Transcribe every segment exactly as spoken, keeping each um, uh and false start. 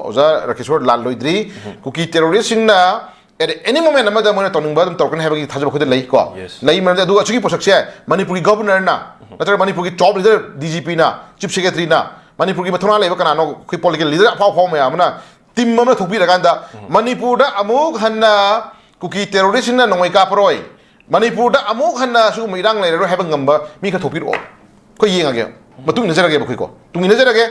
ꯑꯣꯖꯥ ꯔꯥꯀꯦꯁꯣꯔ, ꯂꯥꯜꯂꯣꯏꯗ꯭ꯔꯤ꯫ ꯀꯨꯀꯤ ꯇꯦꯔꯣꯔꯤꯁꯁꯤꯡꯅ at any moment ꯑꯃꯗ ꯃꯣꯏꯅ ꯇꯧꯅꯤꯡꯕ ꯑꯗꯨꯝ ꯇꯧꯔꯛꯀꯅꯤ ꯍꯥꯏꯕꯒꯤ ꯊꯥꯖꯕ ꯑꯩꯈꯣꯏꯗ ꯂꯩ ꯀꯣ꯫ Yes. ꯂꯩ ꯃꯔꯝꯗꯤ ꯑꯗꯨꯒ ꯑꯁꯤꯒꯤ ꯄꯣꯠꯁꯛꯁꯦ ꯃꯅꯤꯄꯨꯔꯒꯤ ꯒꯣꯕꯔꯅꯔꯅ ꯅꯠꯇ꯭ꯔꯒ ꯃꯅꯤꯄꯨꯔꯒꯤ ꯇꯣꯞ ꯂꯤꯗꯔ ꯗꯤ ꯖꯤ ꯄꯤꯅ, ꯆꯤꯐ ꯁꯦꯀ꯭ꯔꯦꯇꯔꯤꯅ, ꯃꯅꯤꯄꯨꯔꯒꯤ ꯃꯊꯧꯅꯥ ꯂꯩꯕ ꯀꯅꯥꯅꯣ, ꯑꯩꯈꯣꯏ ꯄꯣꯂꯤꯇꯤꯀꯦꯜ ꯂꯤꯗꯔ ꯑꯐꯥꯎ ꯑꯐꯥꯎꯕ ꯃꯌꯥꯝ ꯑꯃꯅ ꯇꯤꯝ ꯑꯃ ꯊꯣꯛꯄꯤꯔꯀꯥꯟꯗ ꯃꯅꯤꯄꯨꯔꯗ ꯑꯃꯨꯛ ꯍꯟꯅ ꯀꯨꯀꯤ ꯇꯦꯔꯣꯔꯤꯁꯁꯤꯡꯅ ꯅꯣꯡꯃꯩ ꯀꯥꯞꯄꯔꯣꯏ, ꯃꯅꯤꯄꯨꯔꯗ ꯑꯃꯨꯛ ꯍꯟꯅ ꯁꯤꯒꯨꯝꯕ ꯏꯔꯥꯡ ꯂꯩꯔꯔꯣꯏ ꯍꯥꯏꯕ ꯉꯝꯕ ꯃꯤ ꯈꯔ ꯊꯣꯛꯄꯤꯔꯛꯑꯣ꯫ ꯑꯩꯈꯣꯏ ꯌꯦꯡꯉꯒꯦ, ꯃꯇꯨꯡ ꯏꯟꯅꯖꯔꯒꯦꯕ ꯑꯩꯈꯣꯏꯀꯣ, ꯇꯨꯡ ꯏꯟꯅꯖꯔꯒꯦ꯫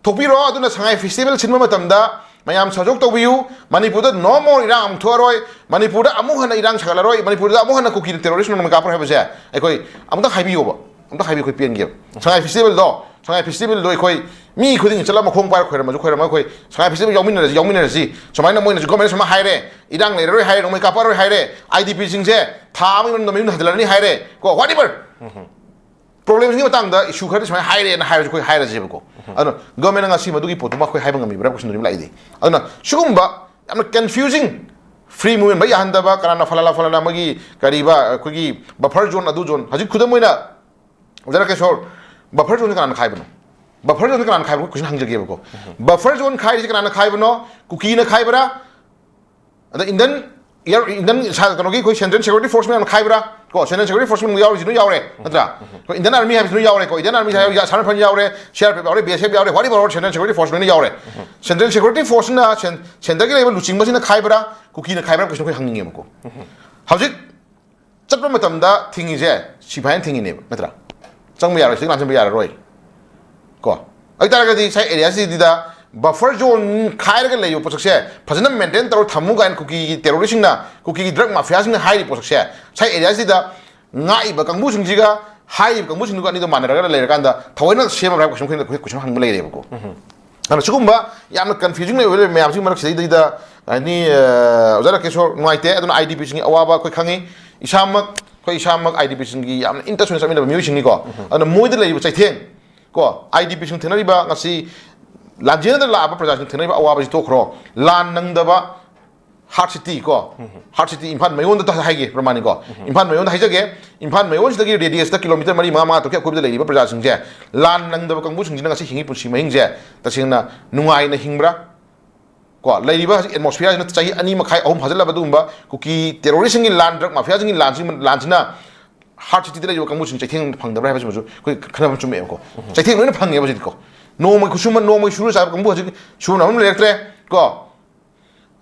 ꯊꯣꯛꯄꯤꯔꯣ꯫ ꯑꯗꯨꯅ ꯁꯉꯥꯏ ꯐꯦꯁꯇꯤꯚꯦꯜ ꯁꯤꯟꯕ ꯃꯇꯝꯗ ꯃꯌꯥꯝ ꯁꯍꯖꯣꯛ ꯇꯧꯕꯤꯌꯨ꯫ ꯃꯅꯤꯄꯨꯔꯗ no more ꯏꯔꯥꯡ ꯑꯃꯨꯛ ꯊꯣꯛꯑꯔꯣꯏ, ꯃꯅꯤꯄꯨꯔꯗ ꯑꯃꯨꯛ ꯍꯟꯅ ꯏꯔꯥꯡ ꯁꯥꯒꯠꯂꯔꯣꯏ, ꯃꯅꯤꯄꯨꯔꯗ ꯑꯃꯨꯛ ꯍꯟꯅ ꯀꯨꯀꯤꯅ ꯇꯦꯔꯣꯔꯤꯁ ꯅꯣꯡꯃꯩ ꯀꯥꯞꯄꯔꯣꯏ ꯍꯥꯏꯕꯁꯦ ꯑꯩꯈꯣꯏ ꯑꯃꯨꯛꯇꯪ ꯍꯥꯏꯕꯤꯌꯣꯕ, ꯑꯃꯨꯛꯇꯪ ꯍꯥꯏꯕꯤꯌꯨ, ꯑꯩꯈꯣꯏ ꯄꯦꯟꯒꯦꯕ꯫ ꯁꯉꯥꯏ ꯐꯦꯁꯇꯤꯚꯦꯜꯗꯣ, ꯁꯉꯥꯏ ꯐꯦꯁꯇꯤꯚꯦꯜꯗꯣ ꯑꯩꯈꯣꯏ ꯃꯤ ꯈꯨꯗꯤꯡꯒꯤ ꯆꯠꯂꯒ ꯃꯈꯣꯡ ꯄꯥꯏꯔ ꯈꯣꯏꯔꯝꯃꯁꯨ ꯈꯣꯏꯔꯝꯃ ꯑꯩꯈꯣꯏ ꯁꯉꯥꯏ ꯐꯦꯁꯇꯤꯚꯦꯜ ꯌꯥꯎꯃꯤꯟꯅꯔꯁꯤ, ꯌꯥꯎꯃꯤꯟꯅꯔꯁꯤ꯫ ꯁꯨꯃꯥꯏꯅ ꯃꯣꯏꯅꯁꯨ, ꯒꯣꯔꯃꯦꯟꯅ ꯁꯨꯃꯥꯏꯅ ꯍꯥꯏꯔꯦ, ꯏꯔꯥꯡ ꯂꯩꯔꯔꯣꯏ ꯍꯥꯏꯔꯦ, ꯅꯣꯡꯃꯩ ꯀꯥꯞꯄꯔꯣꯏ ꯍꯥꯏꯔꯦ, ꯑꯥꯏ ꯗꯤ ꯄꯤꯁꯤꯡꯁꯦ ꯊꯥ ꯑꯃꯒꯤ ꯃꯅꯨꯡꯗ ꯃꯌꯨꯝꯗ ꯍꯟꯖꯤꯜꯂꯅꯤ ꯍꯥꯏꯔꯦ ꯀꯣ, whatever꯫ ꯄ꯭ꯔꯣꯕ꯭ꯂꯦꯝꯁꯤꯒꯤ ꯃꯇꯥꯡꯗ ꯏꯁꯨ ꯈꯔꯗꯤ ꯁꯨꯃꯥꯏꯅ ꯍꯥꯏꯔꯦꯅ ꯍꯥꯏꯔꯁꯨ ꯑꯩꯈꯣꯏ ꯍꯥꯏꯔꯁꯦꯕꯀꯣ꯫ ꯑꯗꯨꯅ ꯒꯣꯔꯃꯦꯟꯅ ꯉꯁꯤ ꯃꯗꯨꯒꯤ ꯄꯣꯠꯇꯨꯃ ꯑꯩꯈꯣꯏ ꯍꯥꯏꯕ ꯉꯝꯃꯤꯕ꯭ꯔꯥ ꯍꯥꯏꯕ ꯀꯣꯏꯁꯟꯗꯨꯗꯤ ꯂꯥꯛꯏꯗꯤ꯫ ꯑꯗꯨꯅ ꯁꯤꯒꯨꯝꯕ ꯌꯥꯝꯅ ꯀꯟꯐ꯭ꯌꯨꯖꯤꯡ, ꯐ꯭ꯔꯤ ꯃꯨꯚꯃꯦꯟ ꯌꯥꯍꯟꯗꯕ, ꯀꯅꯥꯅ ꯐꯂꯥꯅ ꯐꯂꯥꯅ ꯑꯃꯒꯤ ꯀꯔꯤꯕ ꯑꯩꯈꯣꯏꯒꯤ ꯕꯐꯔ ꯖꯣꯟ, ꯑꯗꯨ ꯖꯣꯟ, ꯍꯧꯖꯤꯛ ꯈꯨꯗꯝ ꯑꯣꯏꯅ ꯑꯣꯖꯥ ꯔꯥꯀꯦꯁꯣꯔ, ꯕꯐꯔ ꯖꯣꯟꯁꯦ ꯀꯅꯥꯅ ꯈꯥꯏꯕꯅꯣ? ꯕꯐꯔ ꯖꯣꯟꯁꯦ ꯀꯅꯥꯅ ꯈꯥꯏꯕꯅꯣ? ꯀꯣꯏꯁꯟ ꯍꯪꯖꯒꯦꯕꯀꯣ꯫ ꯕꯐꯔ ꯖꯣꯟ ꯈꯥꯏꯔꯤꯁꯦ ꯀꯅꯥꯅ ꯈꯥꯏꯕꯅꯣ? ꯀꯨꯀꯤꯅ ꯈꯥꯏꯕ꯭ꯔꯥ? ꯑꯗ ꯏꯟꯗꯤꯌꯟ ꯏꯌꯔ, ꯏꯟꯗꯤꯌꯟ ꯁꯥ-, ꯀꯩꯅꯣꯒꯤ ꯑꯩꯈꯣꯏ ꯁꯦꯟꯇ꯭ꯔꯦꯜ ꯁꯦꯀ꯭ꯌꯨꯔꯤꯇꯤ ꯐꯣꯔꯁ ꯃꯌꯥꯝ ꯈꯥꯏꯕ꯭ꯔꯥ? ꯀꯣ, ꯁꯦꯟꯇ꯭ꯔꯦꯜ ꯁꯦꯀ꯭ꯌꯨꯔꯤꯇꯤ ꯐꯣꯔꯁ ꯃꯅꯨꯡꯗ ꯌꯥꯎꯔꯤꯁꯤꯅ ꯌꯥꯎꯔꯦ, ꯅꯠꯇ꯭ꯔꯥ? ꯑꯩꯈꯣꯏ ꯏꯟꯗꯤꯌꯟ ꯑꯥꯔꯃꯤ ꯍꯥꯏꯕꯁꯤꯅ ꯌꯥꯎꯔꯦꯀꯣ, ꯏꯟꯗꯤꯌꯟ ꯑꯥꯔꯃꯤ ꯍꯥꯏꯕ, ꯑꯁꯥꯝ ꯔꯥꯏꯐꯜ ꯌꯥꯎꯔꯦ, ꯁꯤ ꯑꯥꯔ ꯄꯤ ꯑꯦꯐ ꯌꯥꯎꯔꯦ, ꯕꯤ ꯑꯦꯁ ꯑꯦꯐ ꯌꯥꯎꯔꯦ, whatever, ꯁꯦꯟꯇ꯭ꯔꯦꯜ ꯁꯦꯀ꯭ꯌꯨꯔꯤꯇꯤ ꯐꯣꯔꯁ ꯃꯅꯨꯡꯗ ꯌꯥꯎꯔꯦ꯫ ꯁꯦꯟꯇ꯭ꯔꯦꯜ ꯁꯦꯀ꯭ꯌꯨꯔꯤꯇꯤ ꯐꯣꯔꯁꯁꯤꯅ ꯁꯦꯟ-, ꯁꯦꯟꯇꯔꯒꯤ ꯂꯩꯕ ꯂꯨꯆꯤꯡꯕꯁꯤꯅ ꯈꯥꯏꯕ꯭ꯔꯥ, ꯀꯨꯀꯤꯅ ꯈꯥꯏꯕ꯭ꯔꯥ? ꯀꯣꯏꯁꯟ ꯑꯩꯈꯣꯏ ꯍꯪꯅꯤꯡꯉꯦꯕꯀꯣ꯫ ꯍꯧꯖꯤꯛ ꯆꯠꯄ ꯃꯇꯝꯗ ꯊꯤꯡꯉꯤꯁꯦ ꯁꯤꯐꯥꯏꯅ ꯊꯤꯡꯉꯤꯅꯦꯕ, ꯅꯠꯇ꯭ꯔꯥ? ꯆꯪꯕ ꯌꯥꯔꯣꯏ, ꯁꯤꯗ ꯂꯥꯟꯁꯤꯟꯕ ꯌꯥꯔꯔꯣꯏ ꯀꯣ꯫ ꯑꯗꯨ ꯇꯥꯔꯒꯗꯤ ꯁꯥꯏ ꯑꯦꯔꯤꯌꯥꯁꯤꯗ ꯕꯐꯔ ꯖꯣꯟ ꯈꯥꯏꯔꯒ ꯂꯩꯕ ꯄꯣꯠꯁꯛꯁꯦ ꯐꯖꯅ ꯃꯦꯟꯇꯦꯟ ꯇꯧꯔ ꯊꯝꯃꯨ ꯀꯥꯏꯅ ꯀꯨꯀꯤꯒꯤ ꯇꯦꯔꯣꯔꯤꯁꯁꯤꯡꯅ, ꯀꯨꯀꯤꯒꯤ ꯗ꯭ꯔꯒ ꯃꯥꯐꯤꯌꯥꯁꯤꯡꯅ ꯍꯥꯏꯔꯤꯕ ꯄꯣꯠꯁꯛꯁꯦ ꯁꯥꯏ ꯑꯦꯔꯤꯌꯥꯁꯤꯗ ꯉꯥꯛꯏꯕ ꯀꯥꯡꯕꯨꯁꯤꯡꯁꯤꯒ ꯍꯥꯏꯔꯤꯕ ꯀꯥꯡꯕꯨꯁꯤꯡꯗꯨꯒ ꯑꯅꯤꯗꯣ ꯃꯥꯟꯅꯔꯒ ꯂꯩꯔꯀꯥꯟꯗ ꯊꯑꯣꯏꯅ ꯁꯦꯝꯃꯕ꯭ꯔꯥ ꯍꯥꯏꯕ ꯀꯣꯏꯁꯟ ꯑꯩꯈꯣꯏ ꯀꯣꯏꯁꯟ ꯍꯪꯕ ꯂꯩꯔꯦꯕꯀꯣ꯫ ꯑꯗꯨꯅ ꯁꯤꯒꯨꯝꯕ ꯌꯥꯝꯅ ꯀꯟꯐ꯭ꯌꯨꯖꯤꯡ ꯑꯣꯏꯕ ꯃꯌꯥꯝꯁꯤꯒꯤ ꯃꯔꯛꯁꯤꯗꯩꯗ ꯍꯥꯏꯗꯤ, ꯑ, ꯑꯣꯖꯥ ꯔꯥꯀꯦꯁꯣꯔ, ꯅꯨꯡꯉꯥꯏꯇꯦ꯫ ꯑꯗꯨꯅ ꯑꯥꯏ ꯗꯤ ꯄꯤꯁꯤꯡꯒꯤ ꯑꯋꯥꯕ ꯑꯩꯈꯣꯏ ꯈꯪꯉꯤ꯫ ꯏꯁꯥꯃꯛ, ꯑꯩꯈꯣꯏ ꯏꯁꯥꯃꯛ ꯑꯥꯏ ꯗꯤ ꯄꯤꯁꯤꯡꯒꯤ ꯌꯥꯝꯅ ꯏꯟꯇꯔꯦꯁ ꯑꯣꯏꯅ ꯆꯠꯃꯤꯟꯅꯕ ꯃꯤꯑꯣꯏꯁꯤꯡꯅꯤꯀꯣ꯫ ꯑꯗꯨꯅ ꯃꯣꯏꯗ ꯂꯩꯔꯤꯕ ꯆꯩꯊꯦꯡ ꯀꯣ, ꯑꯥꯏ ꯗꯤ ꯄꯤꯁꯤꯡ ꯊꯦꯡꯅꯔꯤꯕ, ꯉꯁꯤ ꯂꯥꯟꯖꯦꯜꯗ ꯂꯥꯛꯑꯕ ꯄ꯭ꯔꯖꯥꯁꯤꯡ ꯊꯦꯡꯅꯔꯤꯕ ꯑꯋꯥꯕꯁꯤ ꯇꯣꯛꯈ꯭ꯔꯣ, ꯂꯥꯟ ꯅꯪꯗꯕ ꯍꯥꯔꯠ ꯁꯤꯇꯤ ꯀꯣ, ꯍꯥꯔꯠ ꯁꯤꯇꯤ ꯏꯝꯐꯥꯜ ꯃꯌꯣꯟꯗ ꯍꯥꯏꯒꯦ ꯄ꯭ꯔꯃꯥꯅꯤꯀꯣ, ꯏꯝꯐꯥꯜ ꯃꯌꯣꯟꯗ ꯍꯥꯏꯖꯒꯦ, ꯏꯝꯐꯥꯜ ꯃꯌꯣꯟꯁꯤꯗꯒꯤ ꯔꯦꯗꯤꯌꯁꯇ ꯀꯤꯂꯣꯃꯤꯇꯔ ꯃꯔꯤ, ꯃꯉꯥ, ꯃꯉꯥ, ꯇꯔꯨꯛꯀꯤ ꯑꯀꯣꯏꯕꯗ ꯂꯩꯔꯤꯕ ꯄ꯭ꯔꯖꯥꯁꯤꯡꯁꯦ, ꯂꯥꯟ ꯅꯪꯗꯕ ꯀꯥꯡꯕꯨꯁꯤꯡꯁꯤꯅ ꯉꯁꯤ ꯍꯤꯡꯉꯤ ꯄꯨꯟꯁꯤ ꯃꯍꯤꯡꯁꯦ ꯇꯁꯦꯡꯅ ꯅꯨꯡꯉꯥꯏꯅ ꯍꯤꯡꯕ꯭ꯔꯥ? ꯀꯣ, ꯂꯩꯔꯤꯕ ꯍꯧꯖꯤꯛ ꯑꯦꯠꯃꯣꯁꯐꯤꯌꯥꯔꯁꯤꯅ ꯆꯍꯤ ꯑꯅꯤ ꯃꯈꯥꯏ ꯑꯍꯨꯝ ꯐꯥꯖꯤꯜꯂꯕ ꯑꯗꯨꯒꯨꯝꯕ ꯀꯨꯀꯤ ꯇꯦꯔꯣꯔꯤꯁꯁꯤꯡꯒꯤ ꯂꯥꯟ, ꯗ꯭ꯔꯒ ꯃꯥꯐꯤꯌꯥꯁꯤꯡꯒꯤ ꯂꯥꯟꯁꯤ, ꯂꯥꯟꯁꯤꯅ ꯍꯥꯔꯠ ꯁꯤꯇꯤꯗ ꯂꯩꯔꯤꯕ ꯀꯥꯡꯕꯨꯁꯤꯡ ꯆꯩꯊꯦꯡ ꯐꯪꯗꯕ꯭ꯔꯥ ꯍꯥꯏꯕꯁꯤꯃꯁꯨ ꯑꯩꯈꯣꯏ ꯈꯟꯅꯕ ꯆꯨꯝꯃꯦꯕꯀꯣ꯫ ꯆꯩꯊꯦꯡ ꯂꯣꯏꯅ ꯐꯪꯉꯦꯕ ꯍꯧꯖꯤꯛꯇꯤꯀꯣ꯫ ꯅꯣꯡꯃꯒꯤ ꯈꯨꯠꯁꯨꯃꯟ, ꯅꯣꯡꯃꯒꯤ ꯁꯨꯔ ꯆꯥꯕ ꯀꯥꯡꯕꯨ ꯍꯧꯖꯤꯛ ꯁꯨꯅꯕ ꯑꯃ ꯂꯩꯔꯛꯇ꯭ꯔꯦ ꯀꯣ꯫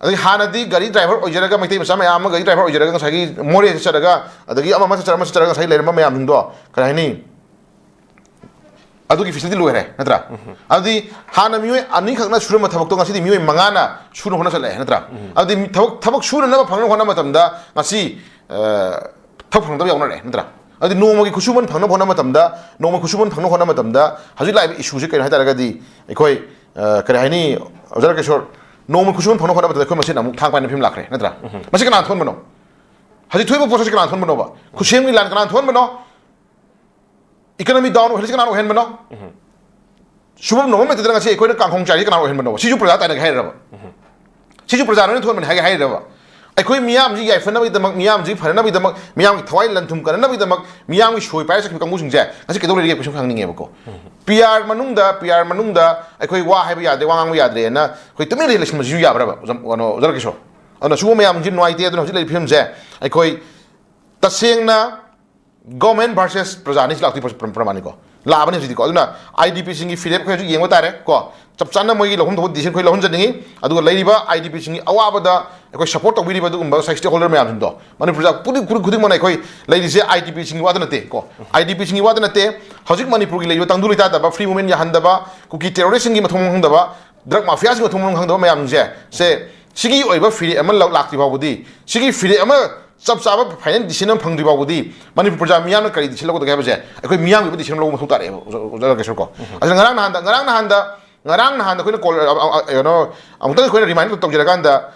ꯑꯗꯒꯤ ꯍꯥꯟꯅꯗꯤ ꯒꯥꯔꯤ ꯗ꯭ꯔꯥꯏꯚꯔ ꯑꯣꯏꯖꯔꯒ, ꯃꯩꯇꯩ ꯃꯆꯥ ꯃꯌꯥꯝ ꯑꯃ ꯒꯥꯔꯤ ꯗ꯭ꯔꯥꯏꯚꯔ ꯑꯣꯏꯖꯔꯒ ꯉꯁꯥꯏꯒꯤ ꯃꯣꯔꯦ ꯆꯠꯆꯔꯒ, ꯑꯗꯒꯤ ꯑꯃ ꯑꯃ ꯆꯠꯆꯔꯒ, ꯑꯃ ꯆꯠꯆꯔꯒ ꯉꯁꯥꯏ ꯂꯩꯔꯝꯕ ꯃꯌꯥꯝꯁꯤꯡꯗꯣ, ꯀꯔꯤ ꯍꯥꯏꯅꯤ, ꯑꯗꯨꯒꯤ ꯐꯦꯁꯤꯂꯤꯇꯤ ꯂꯣꯏꯔꯦ, ꯅꯠꯇ꯭ꯔꯥ? ꯑꯗꯨꯗꯤ ꯍꯥꯟꯅ ꯃꯤꯑꯣꯏ ꯑꯅꯤꯈꯛꯅ ꯁꯨꯔꯝꯕ ꯊꯕꯛꯇꯣ ꯉꯁꯤꯗꯤ ꯃꯤꯑꯣꯏ ꯃꯉꯥꯅ ꯁꯨꯅ ꯍꯣꯠꯅꯁꯜꯂꯛꯑꯦ, ꯅꯠꯇ꯭ꯔꯥ? ꯑꯗꯨꯗꯤ ꯃꯤ ꯊꯕꯛ, ꯊꯕꯛ ꯁꯨꯅꯅꯕ ꯐꯪꯅꯕ ꯍꯣꯠꯅꯕ ꯃꯇꯝꯗ ꯉꯁꯤ, ꯑ, ꯊꯕꯛ ꯐꯪꯗꯕ ꯌꯥꯎꯅꯔꯦ, ꯅꯠꯇ꯭ꯔꯥ? ꯑꯗꯨꯗꯤ ꯅꯣꯡꯃꯒꯤ ꯈꯨꯠꯁꯨꯃꯟ ꯐꯪꯅꯕ ꯍꯣꯠꯅꯕ ꯃꯇꯝꯗ, ꯅꯣꯡꯃꯒꯤ ꯈꯨꯠꯁꯨꯃꯟ ꯐꯪꯅꯕ ꯍꯣꯠꯅꯕ ꯃꯇꯝꯗ ꯍꯧꯖꯤꯛ ꯂꯥꯛꯏꯕ ꯏꯁꯨꯁꯦ ꯀꯩꯅꯣ ꯍꯥꯏ ꯇꯥꯔꯒꯗꯤ, ꯑꯩꯈꯣꯏ, ꯑ, ꯀꯔꯤ ꯍꯥꯏꯅꯤ, ꯑꯣꯖꯥ ꯔꯥꯀꯦꯁꯣꯔ, ꯅꯣꯡꯃꯒꯤ ꯈꯨꯠꯁꯨꯃꯟ ꯐꯪꯅꯕ ꯍꯣꯠꯅꯕ ꯃꯇꯝꯗ ꯑꯩꯈꯣꯏ ꯃꯁꯦꯟ ꯑꯃꯨꯛ ꯊꯥꯡ ꯄꯥꯏꯅ ꯐꯤꯕꯝ ꯂꯥꯛꯈ꯭ꯔꯦ, ꯅꯠꯇ꯭ꯔꯥ? ꯃꯁꯤ ꯀꯅꯥꯅ ꯊꯣꯛꯍꯟꯕꯅꯣ? ꯍꯧꯖꯤꯛ ꯊꯣꯛꯏꯕ ꯄꯣꯠꯁꯛꯁꯤ ꯀꯅꯥꯅ ꯊꯣꯛꯍꯟꯕꯅꯣꯕ? ꯈꯨꯠꯁꯦꯝꯒꯤ ꯂꯥꯟ ꯀꯅꯥꯅ ꯊꯣꯛꯍꯟꯕꯅꯣ? ꯏꯀꯣꯅꯣꯃꯤ ꯗꯥꯎꯟ ꯑꯣꯏꯍꯜꯂꯤꯁꯤ ꯀꯅꯥꯅ ꯑꯣꯏꯍꯟꯕꯅꯣ? ꯁꯨꯐꯝ ꯅꯣꯝꯕꯝ ꯂꯩꯇꯗꯅ ꯉꯁꯤ ꯑꯩꯈꯣꯏꯅ ꯀꯥꯡꯈꯣꯡ ꯆꯥꯏꯔꯤꯁꯤ ꯀꯅꯥꯅ ꯑꯣꯏꯍꯟꯕꯅꯣꯕ? ꯁꯤꯁꯨ ꯄ꯭ꯔꯖꯥ ꯇꯥꯏꯅꯒꯦ ꯍꯥꯏꯔꯕ? ꯁꯤꯁꯨ ꯄ꯭ꯔꯖꯥꯅ ꯂꯣꯏꯅ ꯊꯣꯛꯍꯟꯕꯅꯤ ꯍꯥꯏꯒꯦ ꯍꯥꯏꯔꯕ? ꯑꯩꯈꯣꯏ ꯃꯤꯌꯥꯝꯁꯤ ꯌꯥꯏꯐꯅꯕꯒꯤꯗꯃꯛ, ꯃꯤꯌꯥꯝꯁꯤ ꯐꯅꯅꯕꯒꯤꯗꯃꯛ, ꯃꯤꯌꯥꯝꯒꯤ ꯊꯋꯥꯏ ꯂꯟ ꯊꯨꯝ ꯀꯟꯅꯅꯕꯒꯤꯗꯃꯛ, ꯃꯤꯌꯥꯝꯒꯤ ꯁꯣꯏ ꯄꯥꯏꯔ ꯆꯠꯈꯤꯕ ꯀꯥꯡꯕꯨꯁꯤꯡꯁꯦ ꯉꯁꯤ ꯀꯩꯗꯧ ꯂꯩꯔꯤꯒꯦ ꯀꯣꯏꯁꯟ ꯍꯪꯅꯤꯡꯉꯦꯕꯀꯣ꯫ ꯄꯤ ꯑꯥꯔ ꯃꯅꯨꯡꯗ, ꯄꯤ ꯑꯥꯔ ꯃꯅꯨꯡꯗ ꯑꯩꯈꯣꯏ ꯋꯥ ꯍꯥꯏꯕ ꯌꯥꯗꯦ, ꯋꯥ ꯉꯥꯡꯕ ꯌꯥꯗ꯭ꯔꯦꯅ ꯑꯩꯈꯣꯏ ꯇꯨꯃꯤꯟꯅ ꯂꯩꯁꯤꯟꯕꯁꯤꯁꯨ ꯌꯥꯕ꯭ꯔꯕ, ꯑꯣꯖꯥ, ꯀꯩꯅꯣ, ꯑꯣꯖꯥ ꯔꯥꯀꯦꯁꯣꯔ? ꯑꯗꯨꯅ ꯁꯤꯒꯨꯝꯕ ꯃꯌꯥꯝꯁꯤ ꯅꯨꯡꯉꯥꯏꯇꯦ꯫ ꯑꯗꯨꯅ ꯍꯧꯖꯤꯛ ꯂꯩꯔꯤꯕ ꯐꯤꯕꯝꯁꯦ ꯑꯩꯈꯣꯏ ꯇꯁꯦꯡꯅ ꯒꯣꯔꯃꯦꯟ ꯚꯔꯁꯦꯁ ꯄ꯭ꯔꯖꯥꯅꯤ ꯁꯤ ꯂꯥꯛꯇꯣꯏ ꯄ꯭ꯔ-, ꯄ꯭ꯔꯃꯥꯅꯤꯀꯣ꯫ ꯂꯥꯛꯑꯕꯅꯤ ꯍꯧꯖꯤꯛꯇꯤꯀꯣ꯫ ꯑꯗꯨꯅ ꯑꯥꯏ ꯗꯤ ꯄꯤꯁꯤꯡꯒꯤ ꯐꯤꯔꯦꯞ ꯑꯩꯈꯣꯏ ꯍꯧꯖꯤꯛ ꯌꯦꯡꯕ ꯇꯥꯔꯦ ꯀꯣ꯫ ꯆꯞ ꯆꯥꯅ ꯃꯣꯏꯒꯤ ꯂꯧꯐꯝ ꯊꯣꯛꯄ ꯗꯤꯁꯤꯖꯟ ꯑꯩꯈꯣꯏ ꯂꯧꯍꯟꯖꯅꯤꯡꯉꯤ꯫ ꯑꯗꯨꯒ ꯂꯩꯔꯤꯕ ꯑꯥꯏ ꯗꯤ ꯄꯤꯁꯤꯡꯒꯤ ꯑꯋꯥꯕꯗ ꯑꯩꯈꯣꯏ ꯁꯄꯣꯔꯠ ꯇꯧꯕꯤꯔꯤꯕ ꯑꯗꯨꯒꯨꯝꯕ ꯉꯁꯥꯏ ꯁ꯭ꯇꯦꯛ ꯍꯣꯜꯗꯔ ꯃꯌꯥꯝꯁꯤꯡꯗꯣ, ꯃꯅꯤꯄꯨꯔ ꯈꯨꯗꯤꯡ-, ꯈꯨꯗꯤꯡꯃꯛꯅ ꯑꯩꯈꯣꯏ ꯂꯩꯔꯤꯁꯦ ꯑꯥꯏ ꯗꯤ ꯄꯤꯁꯤꯡꯒꯤ ꯋꯥꯗ ꯅꯠꯇꯦ ꯀꯣ꯫ ꯑꯥꯏ ꯗꯤ ꯄꯤꯁꯤꯡꯒꯤ ꯋꯥꯗ ꯅꯠꯇꯦ꯫ ꯍꯧꯖꯤꯛ ꯃꯅꯤꯄꯨꯔꯒꯤ ꯂꯩꯔꯤꯕ ꯇꯪꯗꯨ ꯂꯩꯇꯥꯗꯕ, ꯐ꯭ꯔꯤ ꯃꯨꯚꯃꯦꯟ ꯌꯥꯍꯟꯗꯕ, ꯀꯨꯀꯤ ꯇꯦꯔꯣꯔꯤꯁꯁꯤꯡꯒꯤ ꯃꯊꯣꯡ ꯃꯔꯝ ꯈꯪꯗꯕ, ꯗ꯭ꯔꯒ ꯃꯥꯐꯤꯌꯥꯁꯤꯡꯒꯤ ꯃꯊꯣꯡ ꯃꯔꯝ ꯈꯪꯗꯕ ꯃꯌꯥꯝꯁꯤꯡꯁꯦ, ꯁꯦ, ꯁꯤꯒꯤ ꯑꯣꯏꯕ ꯐꯤꯔꯦꯞ ꯑꯃ ꯂꯧ-, ꯂꯥꯛꯇ꯭ꯔꯤ ꯐꯥꯎꯕꯗꯤ, ꯁꯤꯒꯤ ꯐꯤꯔꯦꯞ ꯑꯃ ꯆꯞ ꯆꯥꯕ ꯐꯥꯏꯅꯦꯜ ꯗꯤꯁꯤꯖꯟ ꯑꯃ ꯐꯪꯗ꯭ꯔꯤ ꯐꯥꯎꯕꯗꯤ ꯃꯅꯤꯄꯨꯔ ꯄ꯭ꯔꯖꯥ ꯃꯤꯌꯥꯝꯅ ꯀꯔꯤ ꯗꯤꯁꯤꯖꯟ ꯂꯧꯒꯗꯒꯦ ꯍꯥꯏꯕꯁꯦ ꯑꯩꯈꯣꯏ ꯃꯤꯌꯥꯝꯒꯤ ꯑꯣꯏꯕ ꯗꯤꯁꯤꯖꯟ ꯂꯧꯕ ꯃꯊꯧ ꯇꯥꯔꯛꯑꯦꯕ, ꯑꯣꯖꯥ, ꯑꯣꯖꯥ ꯔꯥꯀꯦꯁꯣꯔ ꯀꯣ꯫ ꯑꯁꯤꯅ ꯉꯔꯥꯡ ꯅꯍꯥꯟꯗ, ꯉꯔꯥꯡ ꯅꯍꯥꯟꯗ, ꯉꯔꯥꯡ ꯅꯍꯥꯟꯗ ꯑꯩꯈꯣꯏꯅ ꯀꯣꯜ, ꯑ, ꯑ, ꯀꯩꯅꯣ, ꯑꯃꯨꯛꯇꯪ ꯑꯩꯈꯣꯏꯅ ꯔꯤꯃꯥꯏꯟ ꯇꯧꯖꯔꯀꯥꯟꯗ,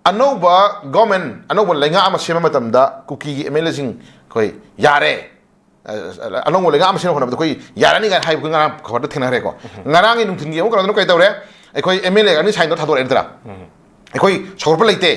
ꯑꯅꯧꯕ ꯒꯣꯔꯃꯦꯟ, ꯑꯅꯧꯕ ꯂꯩꯉꯥꯛ ꯑꯃ ꯁꯦꯝꯕ ꯃꯇꯝꯗ ꯀꯨꯀꯤꯒꯤ ꯑꯦꯝ ꯑꯦꯜ ꯑꯦꯁꯤꯡ ꯑꯩꯈꯣꯏ ꯌꯥꯔꯦ, ꯑ, ꯑ, ꯑꯅꯧꯕ ꯂꯩꯉꯥꯛ ꯑꯃ ꯁꯦꯝꯅꯕ ꯍꯣꯠꯅꯕꯗ ꯑꯩꯈꯣꯏ ꯌꯥꯔꯅꯤ ꯀꯥꯏꯅ ꯍꯥꯏꯕ ꯑꯩꯈꯣꯏ ꯉꯔꯥꯡ ꯈꯕꯔꯗ ꯊꯦꯡꯅꯈ꯭ꯔꯦꯀꯣ꯫ ꯉꯔꯥꯡꯒꯤ ꯅꯨꯡꯊꯤꯜꯒꯤ ꯑꯃꯨꯛ ꯀꯩꯅꯣꯗꯅ ꯀꯩ ꯇꯧꯔꯦ? ꯑꯩꯈꯣꯏ ꯑꯦꯝ ꯑꯦꯜ ꯑꯦ ꯑꯅꯤ ꯁꯥꯏꯟꯗꯣ ꯊꯥꯗꯣꯔꯛꯑꯦ ꯅꯠꯇ꯭ꯔꯥ? ꯑꯩꯈꯣꯏ ꯁꯧꯒꯠꯄ ꯂꯩꯇꯦ꯫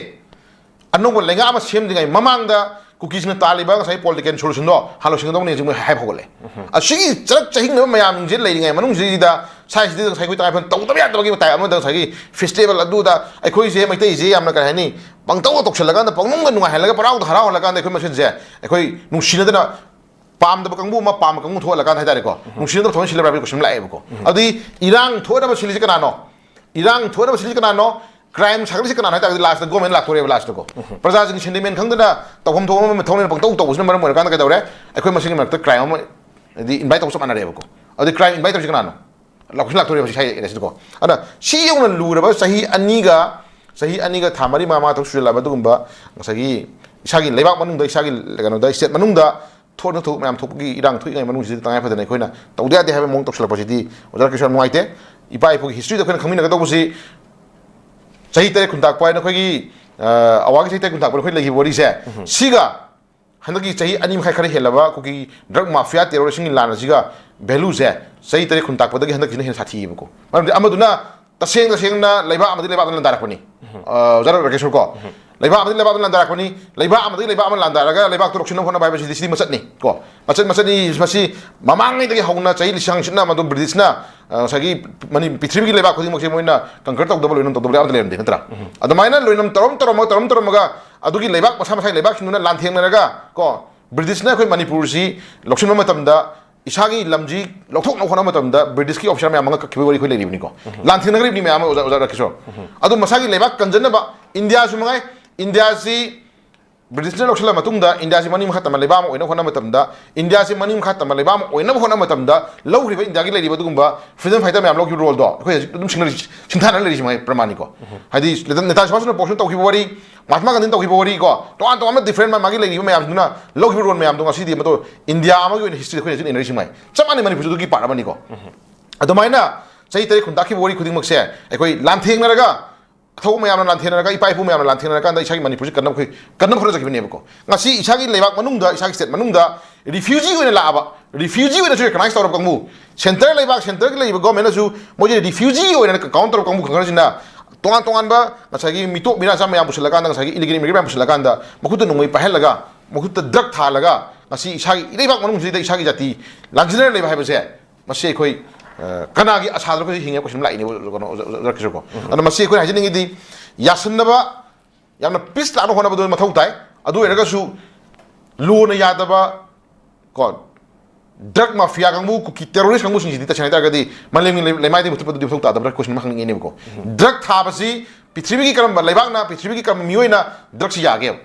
ꯑꯅꯧꯕ ꯂꯩꯉꯥꯛ ꯑꯃ ꯁꯦꯝꯗ꯭ꯔꯤꯉꯩ ꯃꯃꯥꯡꯗ ꯀꯨꯀꯤꯁꯤꯡꯅ ꯇꯥꯜꯂꯤꯕ ꯉꯁꯥꯏ ꯄꯣꯂꯤꯇꯤꯀꯦꯜ ꯁꯣꯂꯨꯁꯟꯗꯣ ꯍꯥꯟꯅ ꯂꯣꯏꯁꯤꯟꯒꯗꯧꯅꯤ ꯍꯧꯖꯤꯛ ꯃꯣꯏ ꯍꯥꯏꯕ ꯍꯧꯒꯠꯂꯦ꯫ ꯑꯁꯤꯒꯤ ꯆꯔꯛ ꯆꯍꯤꯡꯅꯕ ꯃꯌꯥꯝꯁꯦ ꯂꯩꯔꯤꯉꯩ ꯃꯅꯨꯡꯁꯤꯗ ꯁ꯭ꯋꯥꯏꯁꯤꯗ ꯉꯁꯥꯏ ꯑꯩꯈꯣꯏ ꯇꯉꯥꯏ ꯐꯗꯅ ꯇꯧꯗꯕ ꯌꯥꯗꯕꯒꯤ ꯃꯇꯥꯏ ꯑꯃꯗ ꯉꯁꯥꯏꯒꯤ ꯐꯦꯁꯇꯤꯚꯦꯜ ꯑꯗꯨꯗ ꯑꯩꯈꯣꯏꯁꯦ ꯃꯩꯇꯩꯁꯦ ꯌꯥꯝꯅ ꯀꯔꯤ ꯍꯥꯏꯅꯤ, ꯄꯪꯇꯧꯗ ꯇꯧꯁꯜꯂꯀꯥꯟꯗ ꯄꯪꯅꯨꯡꯗ ꯅꯨꯡꯉꯥꯏꯍꯜꯂꯒ ꯄꯔꯥꯎꯗ ꯍꯔꯥꯎꯍꯜꯂꯀꯥꯟꯗ ꯑꯩꯈꯣꯏ ꯃꯁꯦꯟꯁꯦ ꯑꯩꯈꯣꯏ ꯅꯨꯡꯁꯤꯅꯗꯅ ꯄꯥꯝꯗꯕ ꯀꯥꯡꯕꯨ ꯑꯃ ꯄꯥꯝꯕ ꯀꯥꯡꯕꯨ ꯊꯣꯛꯍꯜꯂꯀꯥꯟꯗ ꯍꯥꯏꯇꯥꯔꯦꯀꯣ, ꯅꯨꯡꯁꯤꯅꯗꯕ ꯊꯑꯣꯏꯅ ꯁꯤꯜꯂꯕ꯭ꯔꯥ ꯍꯥꯏꯕꯒꯤ ꯀꯣꯏꯁꯟ ꯑꯃ ꯂꯥꯛꯑꯦꯕꯀꯣ꯫ ꯑꯗꯨꯗꯤ ꯏꯔꯥꯡ ꯊꯣꯛꯅꯕ ꯁꯤꯜꯂꯤꯁꯦ ꯀꯅꯥꯅꯣ? ꯏꯔꯥꯡ ꯊꯣꯛꯅꯕ ꯁꯤꯜꯂꯤꯁꯦ ꯀꯅꯥꯅꯣ? ꯀ꯭ꯔꯥꯏꯝ ꯁꯥꯒꯠꯂꯤꯁꯦ ꯀꯅꯥꯅꯣ ꯍꯥꯏ ꯇꯥꯔꯒꯗꯤ ꯂꯥꯁꯇ ꯒꯣꯔꯃꯦꯟ ꯂꯥꯛꯇꯣꯔꯦꯕ ꯂꯥꯁꯇꯀꯣ꯫ ꯄ꯭ꯔꯖꯥꯁꯤꯡꯒꯤ ꯁꯦꯟꯇꯤꯃꯦꯟ ꯈꯪꯗꯅ ꯇꯧꯐꯝ ꯊꯣꯛꯄ ꯑꯃ ꯊꯧꯅꯤꯅ ꯄꯪꯇꯧ ꯇꯧꯕꯁꯤꯅ ꯃꯔꯝ ꯑꯣꯏꯔꯀꯥꯟꯗ ꯀꯩꯗꯧꯔꯦ? ꯑꯩꯈꯣꯏ ꯃꯁꯦꯟꯒꯤ ꯃꯔꯛꯇ ꯀ꯭ꯔꯥꯏꯝ ꯑꯃ ꯍꯥꯏꯗꯤ ꯏꯟꯚꯥꯏꯠ ꯇꯧꯕ ꯆꯞ ꯃꯥꯟꯅꯔꯦꯕꯀꯣ꯫ ꯑꯗꯨꯗꯤ ꯀ꯭ꯔꯥꯏꯝ ꯏꯟꯚꯥꯏꯠ ꯇꯧꯔꯤꯁꯦ ꯀꯅꯥꯅꯣ? ꯂꯥꯎꯁꯤꯜ ꯂꯥꯛꯇꯣꯔꯦꯕ ꯁꯤ ꯁ꯭ꯋꯥꯏ ꯑꯦꯔꯤꯌꯥꯁꯤꯗꯀꯣ꯫ ꯑꯗ ꯁꯤ ꯌꯧꯅ ꯂꯨꯔꯕ ꯆꯍꯤ ꯑꯅꯤꯒ, ꯆꯍꯤ ꯑꯅꯤꯒ ꯊꯥ ꯃꯔꯤ ꯃꯉꯥ ꯃꯉꯥ ꯇꯔꯨꯛ ꯁꯨꯖꯜꯂꯛꯑꯕ ꯑꯗꯨꯒꯨꯝꯕ ꯉꯁꯥꯏꯒꯤ ꯏꯁꯥꯒꯤ ꯂꯩꯕꯥꯛ ꯃꯅꯨꯡꯗ, ꯏꯁꯥꯒꯤ ꯀꯩꯅꯣꯗ, ꯁ꯭ꯇꯦꯠ ꯃꯅꯨꯡꯗ ꯊꯣꯛꯅ ꯊꯣꯛ ꯃꯌꯥꯝ ꯊꯣꯛꯄꯒꯤ ꯏꯔꯥꯡ ꯊꯣꯛꯏꯉꯩ ꯃꯅꯨꯡꯁꯤꯗ ꯇꯉꯥꯏ ꯐꯗꯅ ꯑꯩꯈꯣꯏꯅ ꯇꯧꯗ ꯌꯥꯗꯦ ꯍꯥꯏꯕ ꯃꯑꯣꯡ ꯇꯧꯁꯤꯜꯂꯛꯄꯁꯤꯗꯤ ꯑꯣꯖꯥ ꯔꯥꯀꯦꯁ ꯌꯥꯝ ꯅꯨꯡꯉꯥꯏꯇꯦ꯫ ꯏꯄꯥ ꯏꯄꯨꯒꯤ ꯍꯤꯁꯇ꯭ꯔꯤꯗ ꯑꯩꯈꯣꯏꯅ ꯈꯪꯃꯤꯟꯅꯒꯗꯧꯕꯁꯤ ꯆꯍꯤ ꯇꯔꯦꯠ ꯈꯨꯟꯇꯥꯛꯄ ꯍꯥꯏꯅ ꯑꯩꯈꯣꯏꯒꯤ, ꯑ, ꯑꯋꯥꯒꯤ ꯆꯍꯤ ꯇꯔꯦꯠ ꯈꯨꯟꯇꯥꯛꯄ ꯑꯩꯈꯣꯏ ꯂꯩꯈꯤꯕ ꯋꯥꯔꯤꯁꯦ, ꯁꯤꯒ ꯍꯟꯗꯛꯀꯤ ꯆꯍꯤ ꯑꯅꯤ ꯃꯈꯥꯏ ꯈꯔ ꯍꯦꯜꯂꯕ ꯑꯩꯈꯣꯏꯒꯤ ꯗ꯭ꯔꯒ ꯃꯥꯐꯤꯌꯥ ꯇꯦꯔꯣꯔꯤꯁꯁꯤꯡꯒꯤ ꯂꯥꯟ ꯑꯁꯤꯒ ꯚꯦꯂꯨꯁꯦ ꯆꯍꯤ ꯇꯔꯦꯠ ꯈꯨꯟꯇꯥꯛꯄꯗꯒꯤ ꯍꯟꯗꯛꯀꯤꯁꯤꯅ ꯍꯦꯟꯅ ꯁꯥꯊꯤꯌꯦꯕꯀꯣ꯫ ꯃꯔꯝꯗꯤ ꯑꯃꯗꯨꯅ ꯇꯁꯦꯡ ꯇꯁꯦꯡꯅ ꯂꯩꯕꯥꯛ ꯑꯃꯗꯒꯤ ꯂꯩꯕꯥꯛ ꯑꯃꯗ ꯂꯥꯟꯗꯥꯔꯛꯄꯅꯤ꯫ ꯑ, ꯑꯣꯖꯥ ꯔꯥꯀꯦꯁꯣꯔ ꯀꯣ꯫ ꯂꯩꯕꯥꯛ ꯑꯃꯗꯒꯤ ꯂꯩꯕꯥꯛ ꯑꯃꯗ ꯂꯥꯟꯗꯥꯔꯛꯄꯅꯤ, ꯂꯩꯕꯥꯛ ꯑꯃꯗꯒꯤ ꯂꯩꯕꯥꯛ ꯑꯃ ꯂꯥꯟꯗꯥꯔꯒ ꯂꯩꯕꯥꯛꯇꯣ ꯂꯧꯁꯤꯟꯅꯕ ꯍꯣꯠꯅꯕ ꯍꯥꯏꯕꯁꯤꯗꯤ ꯁꯤꯗꯤ ꯃꯆꯠꯅꯤ ꯀꯣ꯫ ꯃꯆꯠ, ꯃꯆꯠꯅꯤ꯫ ꯃꯁꯤ ꯃꯃꯥꯡꯉꯩꯗꯒꯤ ꯍꯧꯅ ꯆꯍꯤ ꯂꯤꯁꯤꯡ ꯁꯤꯠꯅ ꯃꯗꯨ ꯕ꯭ꯔꯤꯇꯤꯁꯅ, ꯑ, ꯉꯁꯥꯏꯒꯤ ꯃꯅꯤ-, ꯄ꯭ꯔꯤꯊꯤꯕꯤꯒꯤ ꯂꯩꯕꯥꯛ ꯈꯨꯗꯤꯡꯃꯛꯁꯦ ꯃꯣꯏꯅ ꯀꯟꯀꯔ ꯇꯧꯗꯕ, ꯂꯣꯏꯅ ꯇꯧꯗꯕ ꯑꯃꯠꯇ ꯂꯩꯔꯝꯗꯦ ꯅꯠꯇ꯭ꯔꯥ? ꯑꯗꯨꯃꯥꯏꯅ ꯂꯣꯏꯅ ꯇꯧꯔꯝ ꯇꯧꯔꯝꯃꯒ, ꯇꯧꯔꯝ ꯇꯧꯔꯝꯃꯒ ꯑꯗꯨꯒꯤ ꯂꯩꯕꯥꯛ ꯃꯁꯥ ꯃꯁꯥꯒꯤ ꯂꯩꯕꯥꯛꯁꯤꯡꯗꯨꯅ ꯂꯥꯟꯊꯦꯡꯅꯔꯒ ꯀꯣ, ꯕ꯭ꯔꯤꯇꯤꯁꯅ ꯑꯩꯈꯣꯏ ꯃꯅꯤꯄꯨꯔꯁꯤ ꯂꯧꯁꯤꯟꯕ ꯃꯇꯝꯗ ꯏꯁꯥꯒꯤ ꯂꯝꯁꯤ ꯂꯧꯊꯣꯛꯅꯕ ꯍꯣꯠꯅꯕ ꯃꯇꯝꯗ ꯕ꯭ꯔꯤꯇꯤꯁꯀꯤ ꯑꯣꯐꯤꯁꯥꯔ ꯃꯌꯥꯝ ꯑꯃ ꯀꯛꯈꯤꯕꯒꯤ ꯋꯥꯔꯤ ꯑꯩꯈꯣꯏ ꯂꯩꯔꯤꯕꯅꯤꯀꯣ꯫ ꯂꯥꯟꯊꯦꯡꯅꯈ꯭ꯔꯤꯕꯅꯤ ꯃꯌꯥꯝ ꯑꯃ, ꯑꯣꯖꯥ, ꯑꯣꯖꯥ ꯔꯥꯀꯦꯁꯣꯔ꯫ ꯑꯗꯣ ꯃꯁꯥꯒꯤ ꯂꯩꯕꯥꯛ ꯀꯟꯖꯅꯕ ꯏꯟꯗꯤꯌꯥꯁꯨ ꯃꯉꯥꯏ, ꯏꯟꯗꯤꯌꯥꯁꯤ ꯕ꯭ꯔꯤꯇꯤꯁꯅ ꯂꯧꯁꯤꯜꯂ ꯃꯇꯨꯡꯗ ꯏꯟꯗꯤꯌꯥꯁꯤ ꯃꯅꯤꯡ ꯃꯈꯥ ꯇꯝꯕ ꯂꯩꯕꯥꯛ ꯑꯃ ꯑꯣꯏꯅꯕ ꯍꯣꯠꯅꯕ ꯃꯇꯝꯗ, ꯏꯟꯗꯤꯌꯥꯁꯤ ꯃꯅꯤꯡ ꯃꯈꯥ ꯇꯝꯕ ꯂꯩꯕꯥꯛ ꯑꯃ ꯑꯣꯏꯅꯕ ꯍꯣꯠꯅꯕ ꯃꯇꯝꯗ ꯂꯧꯈ꯭ꯔꯤꯕ ꯏꯟꯗꯤꯌꯥꯒꯤ ꯂꯩꯔꯤꯕ ꯑꯗꯨꯒꯨꯝꯕ ꯐ꯭ꯔꯤꯗꯝ ꯐꯥꯏꯇꯔ ꯃꯌꯥꯝ ꯂꯧꯈꯤꯕ ꯔꯣꯜꯗꯣ ꯑꯩꯈꯣꯏ ꯍꯧꯖꯤꯛ ꯑꯗꯨꯝ ꯁꯤꯡꯅꯔꯤ-, ꯁꯤꯡꯊꯥꯅ ꯂꯩꯔꯤꯁꯤ ꯃꯉꯥꯏ ꯄ꯭ꯔꯃꯥꯟꯅꯤꯀꯣ꯫ ꯍꯥꯏꯗꯤ ꯅꯦꯇꯥꯖꯤ ꯁꯨꯚꯥꯁ ꯆꯟꯗ꯭ꯔ ꯕꯣꯁꯅ ꯇꯧꯈꯤꯕ ꯋꯥꯔꯤ, ꯃꯍꯥꯇꯃꯥ ꯒꯥꯟꯙꯤꯅ ꯇꯧꯈꯤꯕ ꯋꯥꯔꯤ ꯀꯣ, ꯇꯣꯉꯥꯟ ꯇꯣꯉꯥꯟꯕ ꯗꯤꯐ꯭ꯔꯦꯟ ꯃꯥ ꯃꯥꯒꯤ ꯂꯩꯔꯤꯕ ꯃꯌꯥꯝꯗꯨꯅ ꯂꯧꯈꯤꯕ ꯔꯣꯜ ꯃꯌꯥꯝꯗꯣ ꯉꯁꯤꯗꯤ ꯃꯗꯨ ꯏꯟꯗꯤꯌꯥ ꯑꯃꯒꯤ ꯑꯣꯏꯅ ꯍꯤꯁꯇ꯭ꯔꯤꯗ ꯑꯩꯈꯣꯏꯅ ꯍꯧꯖꯤꯛ ꯏꯟꯅꯔꯤꯁꯤ ꯃꯉꯥꯏ꯫ ꯆꯞ ꯃꯥꯟꯅꯩ, ꯃꯅꯤꯄꯨꯔꯁꯨ ꯑꯗꯨꯒꯤ ꯄꯥꯔꯠ ꯑꯃꯅꯤꯀꯣ꯫ ꯑꯗꯨꯃꯥꯏꯅ ꯆꯍꯤ ꯇꯔꯦꯠ ꯈꯨꯟ ꯇꯥꯛꯈꯤꯕ ꯋꯥꯔꯤ ꯈꯨꯗꯤꯡꯃꯛꯁꯦ ꯑꯩꯈꯣꯏ ꯂꯥꯟꯊꯦꯡꯅꯔꯒ, ꯑꯊꯧꯕ ꯃꯌꯥꯝꯅ ꯂꯥꯟꯊꯦꯡꯅꯔꯒ, ꯏꯄꯥ ꯏꯄꯨ ꯃꯌꯥꯝꯅ ꯂꯥꯟꯊꯦꯡꯅꯔꯀꯥꯟꯗ ꯏꯁꯥꯒꯤ ꯃꯅꯤꯄꯨꯔꯁꯤ ꯀꯟꯅꯕ ꯑꯩꯈꯣꯏ ꯀꯟꯅꯕ ꯍꯣꯠꯅꯖꯈꯤꯕꯅꯦꯕꯀꯣ꯫ ꯉꯁꯤ ꯏꯁꯥꯒꯤ ꯂꯩꯕꯥꯛ ꯃꯅꯨꯡꯗ, ꯏꯁꯥꯒꯤ ꯁ꯭ꯇꯦꯠ ꯃꯅꯨꯡꯗ ꯔꯤꯐ꯭ꯌꯨꯖꯤ ꯑꯣꯏꯅ ꯂꯥꯛꯑꯕ, ꯔꯤꯐ꯭ꯌꯨꯖꯤ ꯑꯣꯏꯅꯁꯨ ꯔꯤꯀꯒꯅꯥꯏꯁ ꯇꯧꯔꯕ ꯀꯥꯡꯕꯨ, ꯁꯦꯟꯇꯔ ꯂꯩꯕꯥꯛ, ꯁꯦꯟꯇꯔꯒꯤ ꯂꯩꯔꯤꯕ ꯒꯣꯔꯃꯦꯟꯅꯁꯨ ꯃꯣꯏꯁꯦ ꯔꯤꯐ꯭ꯌꯨꯖꯤ ꯑꯣꯏꯅ ꯀꯥꯎꯟ ꯇꯧꯔꯕ ꯀꯥꯡꯕꯨ ꯈꯔꯁꯤꯅ ꯇꯣꯉꯥꯟ ꯇꯣꯉꯥꯟꯕ ꯉꯁꯥꯏꯒꯤ ꯃꯤꯇꯣꯞ ꯃꯤꯔꯥ ꯆꯥꯝ ꯃꯌꯥꯝ ꯄꯨꯁꯤꯜꯂꯀꯥꯟꯗ, ꯉꯁꯥꯏꯒꯤ ꯏꯂꯤꯒꯦꯜ ꯏꯃꯤꯒ꯭ꯔꯦꯟ ꯃꯌꯥꯝ ꯄꯨꯁꯤꯜꯂꯀꯥꯟꯗ ꯃꯈꯨꯠꯇ ꯅꯣꯡꯃꯩ ꯄꯥꯏꯍꯜꯂꯒ ꯃꯍꯨꯠꯇ ꯗ꯭ꯔꯒ ꯊꯥꯜꯂꯒ ꯉꯁꯤ ꯏꯁꯥꯒꯤ ꯏꯔꯩꯕꯥꯛ ꯃꯅꯨꯡꯁꯤꯗ ꯏꯁꯥꯒꯤ ꯖꯥꯇꯤ ꯂꯥꯟꯖꯤꯟꯅꯔ ꯂꯩꯕ ꯍꯥꯏꯕꯁꯦ, ꯃꯁꯤ ꯑꯩꯈꯣꯏ, ꯑ, ꯀꯅꯥꯒꯤ ꯑꯁꯥꯗ ꯑꯩꯈꯣꯏ ꯍꯤꯡꯉꯦ ꯍꯥꯏꯕ ꯀꯣꯏꯁꯟ ꯂꯥꯛꯏꯅꯦꯕ, ꯀꯩꯅꯣ, ꯑꯣꯖꯥ, ꯑꯣꯖꯥ ꯀꯤꯁꯣꯔꯀꯣ꯫ ꯑꯗꯣ ꯃꯁꯤ ꯑꯩꯈꯣꯏꯅ ꯍꯥꯏꯖꯅꯤꯡꯉꯤꯗꯤ, ꯌꯥꯁꯟꯅꯕ, ꯌꯥꯝꯅ ꯄꯤꯁ ꯂꯥꯛꯅ ꯍꯣꯠꯅꯕꯗꯣ ꯃꯊꯧ ꯇꯥꯏ꯫ ꯑꯗꯨ ꯑꯣꯏꯔꯒꯁꯨ ꯂꯣꯅ ꯌꯥꯗꯕ, ꯀꯣ, ꯗ꯭ꯔꯒ ꯃꯥꯐꯤꯌꯥ ꯀꯥꯡꯕꯨ, ꯀꯨꯀꯤ ꯇꯦꯔꯣꯔꯤꯁ ꯀꯥꯡꯕꯨꯁꯤꯡꯁꯤꯗꯤ ꯇꯁꯦꯡꯅ ꯍꯥꯏꯇꯥꯔꯒꯗꯤ ꯃꯥꯂꯦꯝꯒꯤ ꯂꯩ-, ꯂꯩꯃꯥꯏꯗꯒꯤ ꯃꯨꯊꯠꯄꯗꯨꯗꯤ ꯃꯊꯧ ꯇꯥꯗꯕ꯭ꯔꯥ ꯀꯣꯏꯁꯟ ꯑꯃ ꯍꯪꯅꯤꯡꯉꯤꯅꯦꯕꯀꯣ꯫ ꯗ꯭ꯔꯒ ꯊꯥꯕꯁꯤ ꯄ꯭ꯔꯤꯊꯤꯕꯤꯒꯤ ꯀꯔꯝꯕ ꯂꯩꯕꯥꯛꯅ, ꯄ꯭ꯔꯤꯊꯤꯕꯤꯒꯤ ꯀꯔꯝꯕ ꯃꯤꯑꯣꯏꯅ ꯗ꯭ꯔꯒꯁꯤ ꯌꯥꯒꯦꯕ?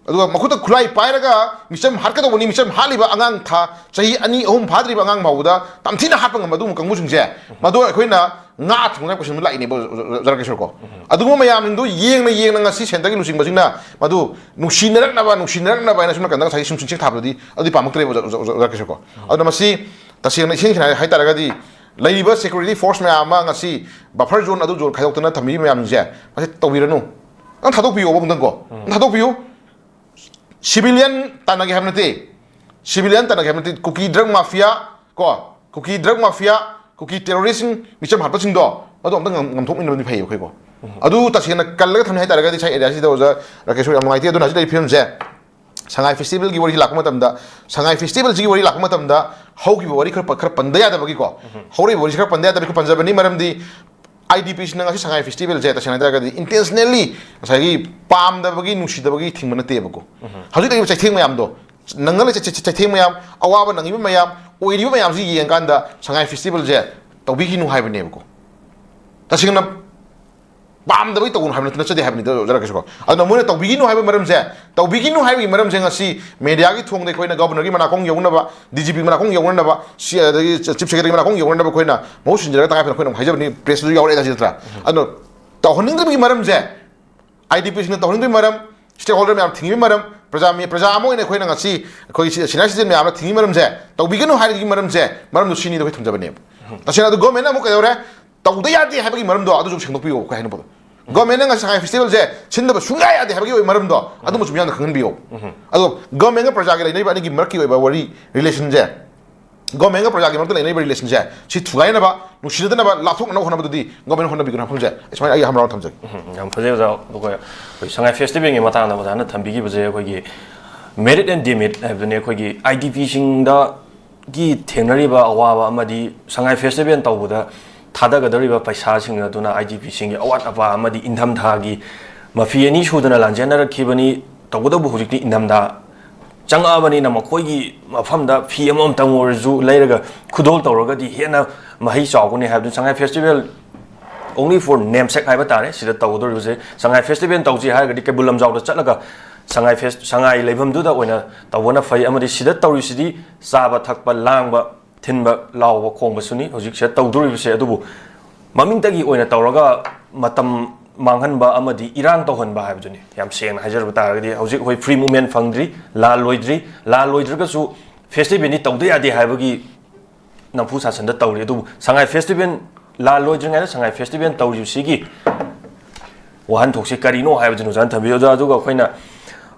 ꯑꯗꯨꯒ ꯃꯈꯨꯠꯇ ꯈꯨꯠꯂꯥꯏ ꯄꯥꯏꯔꯒ ꯃꯤꯆꯝ ꯍꯥꯠꯀꯗꯧꯕꯅꯤ, ꯃꯤꯆꯝ ꯍꯥꯠꯂꯤꯕ ꯑꯉꯥꯡ ꯊꯥ ꯆꯍꯤ ꯑꯅꯤ ꯑꯍꯨꯝ ꯐꯥꯗ꯭ꯔꯤꯕ ꯑꯉꯥꯡ ꯐꯥꯎꯕꯗ ꯇꯝꯊꯤꯅ ꯍꯥꯠꯄ ꯉꯝꯕ ꯑꯗꯨꯒꯨꯝꯕ ꯀꯥꯡꯕꯨꯁꯤꯡꯁꯦ, ꯃꯗꯨ ꯑꯩꯈꯣꯏꯅ ꯉꯥ ꯊꯣꯡꯅ ꯀꯣꯏꯁꯟ ꯑꯃ ꯂꯥꯛꯏꯅꯦꯕ, ꯖꯔꯀꯤꯁꯣꯔꯀꯣ꯫ ꯑꯗꯨꯒꯨꯝꯕ ꯃꯌꯥꯝꯁꯤꯡꯗꯣ ꯌꯦꯡꯅ ꯌꯦꯡꯅ ꯉꯁꯤ ꯁꯦꯟꯇꯔꯒꯤ ꯂꯨꯆꯤꯡꯕꯁꯤꯡꯅ ꯃꯗꯨ ꯅꯨꯡꯁꯤꯅꯔꯛꯅꯕ, ꯅꯨꯡꯁꯤꯅꯔꯛꯅꯕ ꯍꯥꯏꯅ ꯁꯨꯝ ꯅꯥꯀꯟꯗ ꯉꯁꯥꯏꯒꯤ ꯁꯨꯝ ꯆꯤꯡꯆꯦꯛ ꯊꯥꯕꯗꯨꯗꯤ ꯑꯗꯨꯗꯤ ꯄꯥꯝꯃꯛꯇ꯭ꯔꯦꯕ, ꯖꯔꯀꯤꯁꯣꯔꯀꯣ꯫ ꯑꯗꯨꯅ ꯃꯁꯤ ꯇꯁꯦꯡꯅ ꯏꯁꯦꯡ ꯁꯦꯡꯅ ꯍꯥꯏ ꯇꯥꯔꯒꯗꯤ, ꯂꯩꯔꯤꯕ ꯁꯦꯀ꯭ꯌꯨꯔꯤꯇꯤ ꯐꯣꯔꯁ ꯃꯌꯥꯝ ꯑꯃ ꯉꯁꯤ ꯕꯐꯔ ꯖꯣꯟ ꯑꯗꯨ ꯖꯣꯟ ꯈꯥꯏꯗꯣꯛꯇꯅ ꯊꯝꯕꯤꯕ ꯃꯌꯥꯝꯁꯤꯡꯁꯦ, ꯃꯁꯤ ꯇꯧꯕꯤꯔꯅꯨ꯫ ꯅꯪ ꯊꯥꯗꯣꯛꯄꯤꯌꯣꯕ ꯑꯃꯨꯛꯇꯪꯀꯣ꯫ ꯅꯪ ꯊꯥꯗꯣꯛꯄꯤꯌꯨ꯫ ꯁꯤꯚꯤꯂꯤꯌꯟ ꯇꯥꯟꯅꯒꯦ ꯍꯥꯏꯕ ꯅꯠꯇꯦ꯫ ꯁꯤꯚꯤꯂꯤꯌꯟ ꯇꯥꯟꯅꯒꯦ ꯍꯥꯏꯕ ꯅꯠꯇꯦ꯫ ꯀꯨꯀꯤ ꯗ꯭ꯔꯒ ꯃꯥꯐꯤꯌꯥ, ꯀꯣ, ꯀꯨꯀꯤ ꯗ꯭ꯔꯒ ꯃꯥꯐꯤꯌꯥ, ꯀꯨꯀꯤ ꯇꯦꯔꯣꯔꯤꯁꯁꯤꯡ, ꯃꯤꯆꯝ ꯍꯥꯠꯄꯁꯤꯡꯗꯣ, ꯃꯗꯨ ꯑꯝꯇ ꯉꯝ-, ꯉꯝꯊꯣꯛꯃꯤꯟꯅꯕꯗꯤ ꯐꯩꯌꯦ ꯑꯩꯈꯣꯏꯀꯣ꯫ ꯑꯗꯨ ꯇꯁꯦꯡꯅ ꯀꯜꯂꯒ ꯊꯝꯅꯤ ꯍꯥꯏꯇꯥꯔꯒꯗꯤ, ꯁꯥꯏ ꯑꯦꯔꯤꯌꯥꯁꯤꯗ ꯑꯣꯖꯥ ꯔꯥꯀꯦꯁ ꯍꯣꯏ ꯌꯥꯝ ꯅꯨꯡꯉꯥꯏꯇꯦ꯫ ꯑꯗꯨꯅ ꯍꯧꯖꯤꯛ ꯂꯩꯔꯤꯕ ꯐꯤꯕꯝꯁꯦ, ꯁꯉꯥꯏ ꯐꯦꯁꯇꯤꯚꯦꯜꯒꯤ ꯋꯥꯔꯤ ꯂꯥꯛꯄ ꯃꯇꯝꯗ, ꯁꯉꯥꯏ ꯐꯦꯁꯇꯤꯚꯦꯜꯁꯤꯒꯤ ꯋꯥꯔꯤ ꯂꯥꯛꯄ ꯃꯇꯝꯗ ꯍꯧꯈꯤꯕ ꯋꯥꯔꯤ ꯈꯔ ꯄ-, ꯈꯔ ꯄꯟꯗ ꯌꯥꯗꯕꯒꯤꯀꯣ꯫ ꯍꯧꯔꯛꯏꯕ ꯋꯥꯔꯤꯁꯤ ꯈꯔ ꯄꯟꯗ ꯌꯥꯗꯕꯒꯤ ꯈꯔ ꯄꯟꯖꯕꯅꯤ꯫ ꯃꯔꯝꯗꯤ ꯑꯥꯏ ꯗꯤ ꯄꯤꯁꯤꯅ ꯉꯁꯤ ꯁꯉꯥꯏ ꯐꯦꯁꯇꯤꯚꯦꯜꯁꯦ ꯇꯁꯦꯡꯅ ꯍꯥꯏꯇꯥꯔꯒꯗꯤ intentionally ꯉꯁꯥꯏꯒꯤ ꯄꯥꯝꯗꯕꯒꯤ, ꯅꯨꯡꯁꯤꯗꯕꯒꯤ ꯊꯤꯡꯕ ꯅꯠꯇꯦꯕꯀꯣ꯫ ꯍꯧꯖꯤꯛ ꯂꯩꯔꯤꯕ ꯆꯩꯊꯦꯡ ꯃꯌꯥꯝꯗꯣ, ꯅꯪꯅ ꯂꯩ-, ꯆꯩ-, ꯆꯩ-, ꯆꯩꯊꯦꯡ ꯃꯌꯥꯝ, ꯑꯋꯥꯕ ꯅꯪꯉꯤꯕ ꯃꯌꯥꯝ, ꯑꯣꯏꯔꯤꯕ ꯃꯌꯥꯝꯁꯤ ꯌꯦꯡꯉꯀꯥꯟꯗ ꯁꯉꯥꯏ ꯐꯦꯁꯇꯤꯚꯦꯜꯁꯦ ꯇꯧꯕꯤꯈꯤꯅꯨ ꯍꯥꯏꯕꯅꯦꯕꯀꯣ꯫ ꯇꯁꯦꯡꯅ ꯄꯥꯝꯗꯕꯒꯤ ꯇꯧꯒꯅꯨ ꯍꯥꯏꯕ ꯅꯠꯇ-, ꯅꯠꯆꯗꯦ ꯍꯥꯏꯕꯅꯤꯗ, ꯑꯣꯖꯥ ꯔꯥꯀꯦꯁꯀꯣ꯫ ꯑꯗꯨꯅ ꯃꯣꯏꯅ ꯇꯧꯕꯤꯈꯤꯅꯨ ꯍꯥꯏꯕ ꯃꯔꯝꯁꯦ, ꯇꯧꯕꯤꯈꯤꯅꯨ ꯍꯥꯏꯕꯒꯤ ꯃꯔꯝꯁꯦ ꯉꯁꯤ ꯃꯦꯗꯤꯌꯥꯒꯤ ꯊꯣꯡꯗ ꯑꯩꯈꯣꯏꯅ ꯒꯣꯕꯔꯅꯔꯒꯤ ꯃꯅꯥꯀꯣꯡ ꯌꯧꯅꯕ, ꯗꯤ ꯖꯤ ꯄꯤ ꯃꯅꯥꯀꯣꯡ ꯌꯧꯅꯅꯕ, ꯁꯤ-, ꯑꯗꯒꯤ ꯆꯤꯐ ꯁꯦꯀ꯭ꯔꯦꯇꯔꯤ ꯃꯅꯥꯀꯣꯡ ꯌꯧꯅꯅꯕ ꯑꯩꯈꯣꯏꯅ ꯃꯍꯨꯠ ꯁꯤꯟꯖꯔꯒ ꯇꯉꯥꯏ ꯐꯗꯅ ꯑꯩꯈꯣꯏꯅ ꯑꯃꯨꯛ ꯍꯥꯏꯖꯕꯅꯤ, ꯄ꯭ꯔꯦꯁꯇꯁꯨ ꯌꯥꯎꯔꯛꯑꯦ ꯍꯥꯏꯁꯤ ꯅꯠꯇ꯭ꯔꯥ? ꯑꯗꯣ ꯇꯧꯍꯟꯅꯤꯡꯗꯕꯒꯤ ꯃꯔꯝꯁꯦ, ꯑꯥꯏ ꯗꯤ ꯄꯤꯁꯤꯡꯅ ꯇꯧꯍꯟꯅꯤꯡꯗꯕꯒꯤ ꯃꯔꯝ, ꯁ꯭ꯇꯦꯛ ꯍꯣꯜꯗꯔ ꯃꯌꯥꯝ ꯊꯤꯡꯉꯤꯕꯒꯤ ꯃꯔꯝ, ꯄ꯭ꯔꯖꯥ ꯃꯤ-, ꯄ꯭ꯔꯖꯥ ꯑꯃ ꯑꯣꯏꯅ ꯑꯩꯈꯣꯏꯅ ꯉꯁꯤ ꯑꯩꯈꯣꯏ ꯁꯤ-, ꯁꯤꯅꯤꯌꯔ ꯁꯤꯇꯤꯖꯦꯟ ꯃꯌꯥꯝꯅ ꯊꯤꯡꯉꯤꯕꯒꯤ ꯃꯔꯝꯁꯦ, ꯇꯧꯕꯤꯒꯅꯨ ꯍꯥꯏꯔꯤꯕꯒꯤ ꯃꯔꯝꯁꯦ, ꯃꯔꯝꯗꯨ ꯁꯤꯅꯤꯗ ꯑꯩꯈꯣꯏ ꯊꯝꯖꯕꯅꯦꯕ꯫ ꯇꯁꯦꯡꯅ ꯑꯗꯨ ꯒꯣꯔꯃꯦꯟꯅ ꯑꯃꯨꯛ ꯀꯩꯗꯧꯔꯦ? ꯇꯧꯗ ꯌꯥꯗꯦ ꯍꯥꯏꯕꯒꯤ ꯃꯔꯝꯗꯣ ꯑꯗꯨꯁꯨ ꯁꯦꯡꯗꯣꯛꯄꯤꯌꯣ, ꯑꯩꯈꯣꯏ ꯍꯥꯏꯅꯤꯡꯕꯗꯣ꯫ ꯒꯣꯔꯃꯦꯟꯅ ꯉꯁꯤ ꯁꯉꯥꯏ ꯐꯦꯁꯇꯤꯚꯦꯜꯁꯦ ꯁꯤꯟꯗꯕ ꯁꯨꯡꯌꯥ ꯌꯥꯗꯦ ꯍꯥꯏꯕꯒꯤ ꯑꯣꯏꯕ ꯃꯔꯝꯗꯣ ꯑꯗꯨꯃꯁꯨ ꯃꯤꯌꯥꯝꯅ ꯈꯪꯍꯟꯕꯤꯌꯣ꯫ ꯑꯗꯣ ꯒꯣꯔꯃꯦꯟꯒ ꯄ꯭ꯔꯖꯥꯒꯤ ꯂꯩꯅꯔꯤꯕ ꯑꯅꯤꯒꯤ ꯃꯔꯛꯀꯤ ꯑꯣꯏꯕ ꯋꯥꯔꯤ, ꯔꯤꯂꯦꯁꯟꯁꯦ, ꯒꯣꯔꯃꯦꯟꯒ ꯄ꯭ꯔꯖꯥꯒꯤ ꯃꯔꯛꯇ ꯂꯩꯅꯔꯤꯕ ꯔꯤꯂꯦꯁꯟꯁꯦ ꯁꯤ ꯊꯨꯒꯥꯏꯅꯕ, ꯅꯨꯡꯁꯤꯅꯗꯅꯕ, ꯂꯥꯞꯊꯣꯛꯅꯅꯕ ꯍꯣꯠꯅꯕꯗꯨꯗꯤ ꯒꯣꯔꯃꯦꯟꯅ ꯍꯣꯠꯅꯕꯤꯒꯅꯨ ꯍꯥꯏꯕ ꯋꯥꯐꯝꯁꯦ ꯑꯩ ꯁꯨꯃꯥꯏꯅ ꯑꯩꯒꯤ ꯍꯝ ꯔꯥꯎꯟ ꯊꯝꯖꯒꯦ꯫ ꯎꯝ, ꯌꯥꯝ ꯐꯖꯩ ꯑꯣꯖꯥ꯫ ꯑꯗꯨꯒ ꯑꯩꯈꯣꯏ ꯁꯉꯥꯏ ꯐꯦꯁꯇꯤꯚꯦꯜꯒꯤ ꯃꯇꯥꯡꯗ ꯑꯣꯖꯥꯅ ꯊꯝꯕꯤꯈꯤꯕꯁꯦ ꯑꯩꯈꯣꯏꯒꯤ Merit and demerit ꯍꯥꯏꯕꯗꯨꯅꯤ꯫ ꯑꯩꯈꯣꯏꯒꯤ ꯑꯥꯏ ꯗꯤ ꯄꯤꯁꯤꯡꯗꯒꯤ ꯊꯦꯡꯅꯔꯤꯕ ꯑꯋꯥꯕ ꯑꯃꯗꯤ ꯁꯉꯥꯏ ꯐꯦꯁꯇꯤꯚꯦꯜ ꯇꯧꯕꯗ ꯊꯥꯗꯒꯗꯧꯔꯤꯕ ꯄꯩꯁꯥꯁꯤꯡ ꯑꯗꯨꯅ ꯑꯥꯏ ꯗꯤ ꯄꯤꯁꯤꯡꯒꯤ ꯑꯋꯥꯠ ꯑꯄꯥ ꯑꯃꯗꯤ ꯏꯪꯊꯝꯊꯥꯒꯤ ꯃꯐꯤ ꯑꯅꯤ ꯁꯨꯗꯅ ꯂꯥꯟꯖꯦꯟꯅꯔꯛꯈꯤꯕꯅꯤ꯫ ꯇꯧꯕꯇꯕꯨ ꯍꯧꯖꯤꯛꯇꯤ ꯏꯪꯊꯝꯊꯥ ꯆꯪꯉꯛꯑꯕꯅꯤꯅ ꯃꯈꯣꯏꯒꯤ ꯃꯐꯝꯗ ꯐꯤ ꯑꯃꯃꯝꯇꯪ ꯑꯣꯏꯔꯁꯨ ꯂꯩꯔꯒ ꯈꯨꯗꯣꯜ ꯇꯧꯔꯒꯗꯤ ꯍꯦꯟꯅ ꯃꯍꯩ ꯆꯥꯎꯒꯅꯤ ꯍꯥꯏꯕꯗꯨ ꯁꯉꯥꯏ ꯐꯦꯁꯇꯤꯚꯦꯜ only for namesake ꯍꯥꯏꯕ ꯇꯥꯔꯦ꯫ ꯁꯤꯗ ꯇꯧꯒꯗꯧꯔꯤꯕꯁꯦ ꯁꯉꯥꯏ ꯐꯦꯁꯇꯤꯚꯦꯜ ꯇꯧꯁꯤ ꯍꯥꯏꯔꯒꯗꯤ ꯀꯩꯕꯨꯜ ꯂꯝꯖꯥꯎꯗ ꯆꯠꯂꯒ ꯁꯉꯥꯏ ꯐꯦꯁ ꯁꯉꯥꯏ ꯂꯩꯐꯝꯗꯨꯗ ꯑꯣꯏꯅ ꯇꯧꯕꯅ ꯐꯩ꯫ ꯑꯃꯗꯤ ꯁꯤꯗ ꯇꯧꯔꯤꯁꯤꯗꯤ ꯆꯥꯕ ꯊꯛꯄ ꯂꯥꯡꯕ ꯊꯤꯟꯕ ꯂꯥꯎꯕ ꯈꯣꯡꯕꯁꯨꯅꯤ ꯍꯧꯖꯤꯛꯁꯤꯗ ꯇꯧꯗꯣꯔꯤꯕꯁꯦ꯫ ꯑꯗꯨꯕꯨ ꯃꯃꯤꯡꯇꯒꯤ ꯑꯣꯏꯅ ꯇꯧꯔꯒ ꯃꯇꯝ ꯃꯥꯡꯍꯟꯕ ꯑꯃꯗꯤ ꯏꯔꯥꯡ ꯇꯧꯍꯟꯕ ꯍꯥꯏꯕꯗꯨꯅꯤ꯫ ꯌꯥꯝ ꯁꯦꯡꯅ ꯍꯥꯏꯖꯔꯕ ꯇꯥꯔꯒꯗꯤ ꯍꯧꯖꯤꯛ ꯑꯩꯈꯣꯏ ꯐ꯭ꯔꯤ ꯃꯨꯞꯃꯦꯟ ꯐꯪꯗ꯭ꯔꯤ, ꯂꯥꯜ ꯂꯣꯏꯗ꯭ꯔꯤ꯫ ꯂꯥꯜ ꯂꯣꯏꯗ꯭ꯔꯒꯁꯨ ꯐꯦꯁꯇꯤꯚꯦꯜꯗꯤ ꯇꯧꯗ ꯌꯥꯗꯦ ꯍꯥꯏꯕꯒꯤ ꯅꯝꯐꯨ ꯁꯥꯁꯟꯗ ꯇꯧꯔꯤ꯫ ꯑꯗꯨꯕꯨ ꯁꯉꯥꯏ ꯐꯦꯁꯇꯤꯚꯦꯜ ꯂꯥꯜ ꯂꯣꯏꯗ꯭ꯔꯤꯉꯩꯗ ꯁꯉꯥꯏ ꯐꯦꯁꯇꯤꯚꯦꯜ ꯇꯧꯔꯤꯕꯁꯤꯒꯤ ꯋꯥꯍꯟꯊꯣꯛꯁꯦ ꯀꯔꯤꯅꯣ ꯍꯥꯏꯕꯗꯨꯅ ꯑꯣꯖꯥꯅ ꯊꯝꯕꯤꯌꯨ꯫ ꯑꯣꯖꯥ, ꯑꯗꯨꯒ ꯑꯩꯈꯣꯏꯅ